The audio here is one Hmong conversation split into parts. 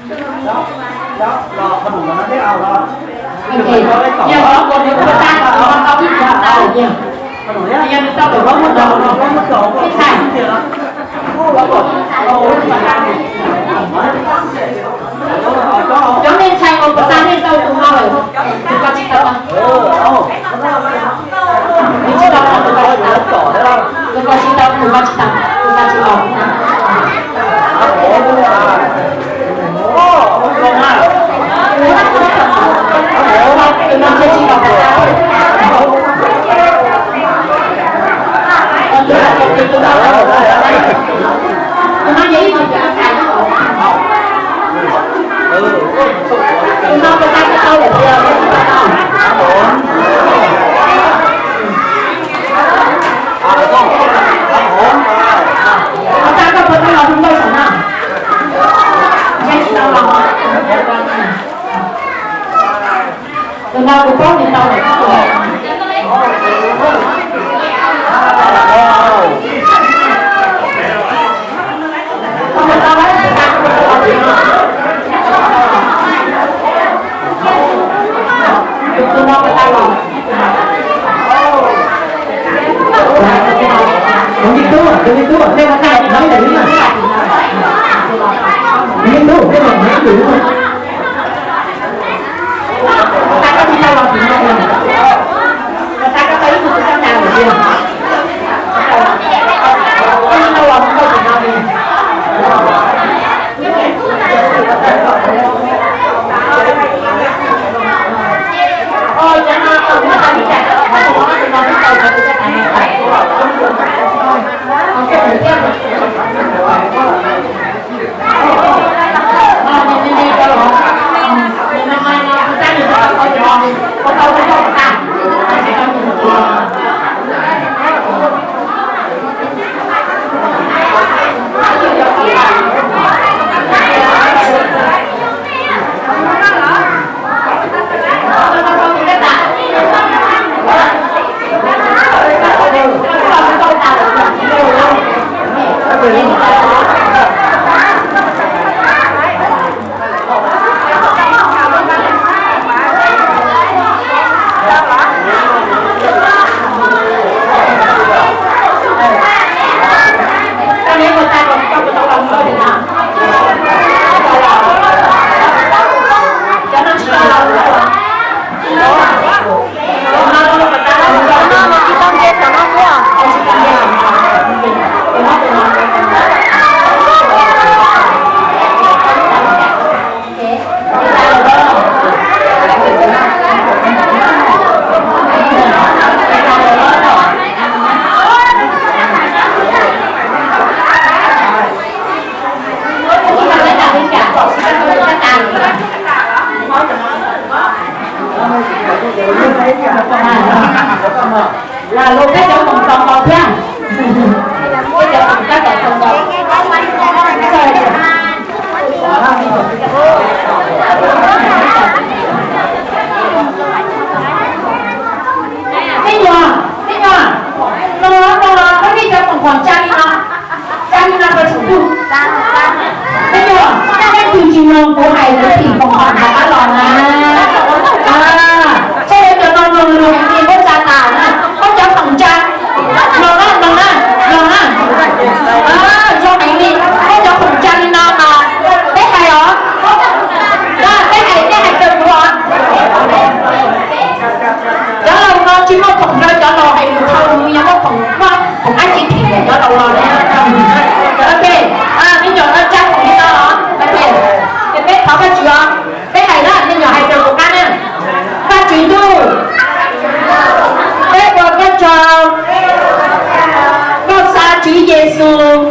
Yog cov uas nws ua tau ib yam ntau, yog nws tau los muab rau, ib txhais. Cov me ntxhais uas puas tas nej tau tus no lawm, tus ko tsis tau tau. Tus ko tsis tau, tus ko tsis tau, tus ko tsis tau, tus ko tsis tau. Tus no kuv paub nws tau lawm. Tus no kuv tau lawm. Tus me tub, tus me tub, nej ho tau lawm, nej ho tau lawm. Tus me tub, nej ho tau lawm. Los peb cov koom tos nkaus thiab. Peb cov koom tab tom tos nkaus. Peb nyuag, peb nyuag, no no los peb cov koom tos tsa li no. Tsa li no rau tsoom tub. Peb nyuag, nej tus tsis mloog kuv hais lawv tim koom tos rov qab los na. Sawv daws cov no mloog lus heev li, muab tsa tas na. Koj cov koom tsa, mloog na, mloog na, mloog na. Zoo heev li, koj cov koom tsa li no mas peb hais os. Peb hais, nej hais rau kuv os. Cov laus no tsis muaj khoom rau cov laus hais lus dhau, nws yog muaj khoom, muaj khoom dab tsi thim cov laus los ne. Ok, me nyuam no tsa khoom li no os. Ok, ces peb thov Vajtswv os. Peb hais na, me nyuam hais rau kuv qab na. Vajtswv ntuj, peb ua koj tsaug, koj xa Tswv Yexus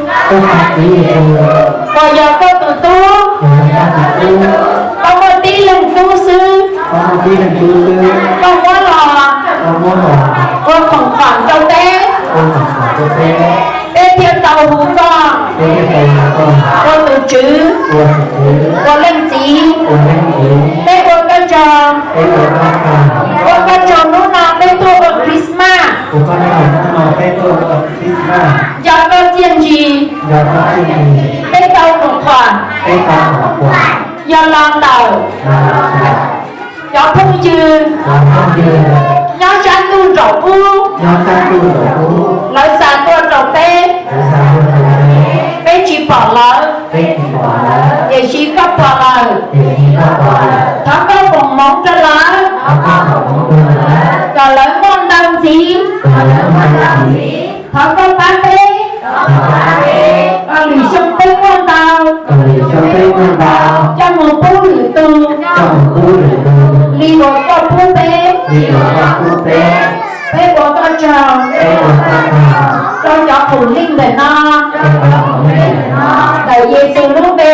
uas yog koj tus tub Koj muaj tib leeg tub xwb. Koj muab los ua khoom khaum rau peb. Peb thiaj tau hu koj ua tus Tswv, ua Leej Txiv. Peb ua koj tsaug, ua koj tsaug hnub no peb tuaj ua Christmas. Yog koj txiaj ntsig, peb tau khoom khaum. Cov los ntawm cov phooj ywg nyob sab ntuj nraum ub, lawv xa tuaj rau peb, peb tsis pom lawv, tiam sis koj pom lawm. Thov koj foom hmoov rau lawv, kom lawv muaj ntau ntxiv. Thov koj pab peb, kom lwm xyoo peb muaj ntau coj mus pub lwm tus li uas koj pub peb. Peb ua koj tsaug rau cov qhum leej ntawm no, ntawm Yexus lub npe.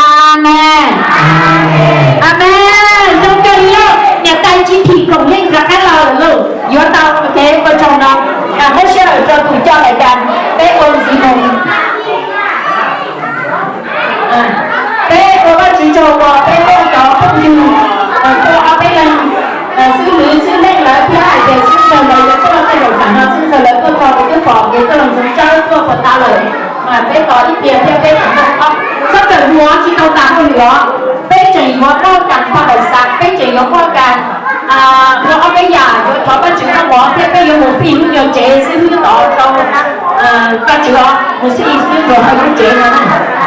Amees. Amees. Zoo kawg li lauj, niam tais tsis thim qhum leej rov qab los lawm lauj. Yuav tau kev ua tsaug no, muab sij hawm rau tus coj daim kas, peb ua ntxiv mus. Peb ua Vajtswv tsaug uas peb tuaj cov phooj ywg, tuaj ob peb leeg, xib hwb xib hwb lawv thiab hais tias xib hwb ntxawg lawv yuav tuaj tej zaum tsam no, xib hwb ntxawg lawv tuaj txog kuv twb pom kev txoj hau ntxhov tsawb tuaj puas tas lawm. Peb tos ib pliag thiab peb tseem txhob kawm mus tsis tau tas hauj lwm os. Peb tseem yuav muaj kas phaj tawm xav, peb tseem yuav muaj kas ua ob peb yam yuav thov Vajtswv noj mov thiab peb yuav mus fij lub nyuag tsev xib hwb tod rau Vajtswv os, mus fij xib hwb ntxawg lub tsev no na.